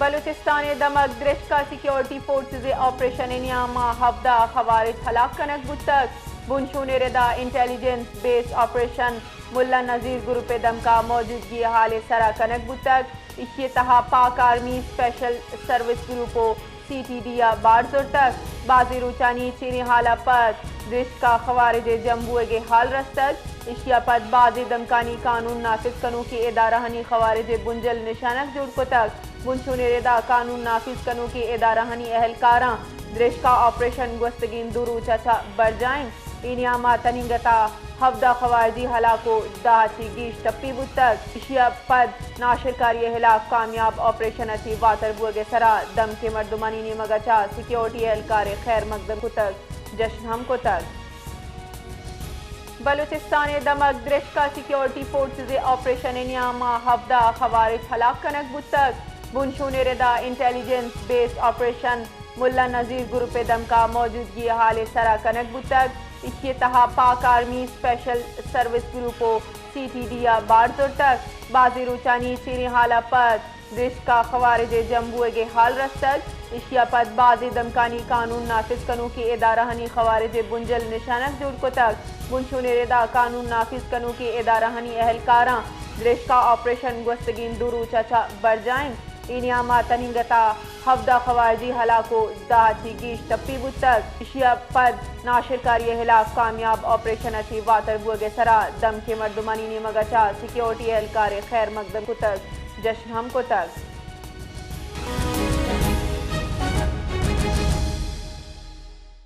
بلوچستان ءِ دمگ درشکا سیکیورٹی فورسز ءِ آپریشن ءِ نیاما ہبدہ خوارج ہلاک کنگ بوتگ۔ بنشون ءِ ردا انٹیلیجنس بیسڈ آپریشن ملا نذیر گروپ ءِ دمکا موجودگی ءِ حال ءِ سرا کنگ بوتگ۔ ایشی ءِ تہا پاک آرمی، اسپیشل سروس گروپ و سی ٹی ڈی ءَ بار زرتگ۔ بازیں روچانی چیریں حال ءَ پد درشکا خوارج ءِ جم بوئگ ءِ حال رستگ۔ ایشی ءَ پد بازیں دمکانی قانون نافذ کنوکیں ادارہانی خوارج ءِ بنجل نشانگ جوڑ کتگ۔ بنشون ءِ ردا قانون نافذ کنوکیں ادارہانی اہلکاراں درشکا آپریشن گوستگیں دو روچ ءَ چہ برجاہ انت۔ اے نیاما تنینگتا ہبدہ خوارجی ہلاک و دہ ءَ چہ گیش ٹپی بوتگ۔ ایشی ءَ پد ناشرکاری ءِ ہلاپ کامیاب آپریشن ءَ چہ واتر بوگ ءِ سرا دمکیں مردمانی نیمگ ءَ چہ سیکیورٹی اہلکار ءِ خیر مقدم کتگ، جشن ہم کتگ۔ بلوچستان ءِ دمگ درشکا سیکیورٹی فورسز ءِ آپریشن ءِ نیاما ہبدہ خوارج ہلاک کنگ بوتگ۔ بنشون ءِ ردا انٹیلیجنس بیسڈ آپریشن ملا نذیر گروپ ءِ دمکا موجودگی ءِ حال ءِ سرا کنگ بوتگ۔ ایشی ءِ تہا پاک آرمی، اسپیشل سروس گروپ و سی ٹی ڈی ءَ بار زرتگ۔ بازیں روچانی چیریں حال ءَ پد درشکا خوارج ءِ جم بوئگ ءِ حال رستگ۔ ایشی ءَ پد بازیں دمکانی قانون نافذ کنوکیں ادارہانی خوارج ءِ بنجل نشانگ جوڑ کتگ۔ بنشون ءِ ردا قانون نافذ کنوکیں ادارہانی اہلکاراں درشکا آپریشن گوستگیں دو روچ ءَ چہ برجاہ انت۔ اے نیاما تنینگتا ہبدہ خوارجی ہلاک و دہ ءَ چہ گیش ٹپی بوتگ۔ ایشی ءَ پد ناشرکاری ءِ ہلاپ کامیاب آپریشن ءَ چہ واتر بوگ ءِ سرا دمکیں مردمانی نیمگ ءَ چہ سیکیورٹی اہلکار ءِ خیر مقدم کتگ، جشن ہم کتگ۔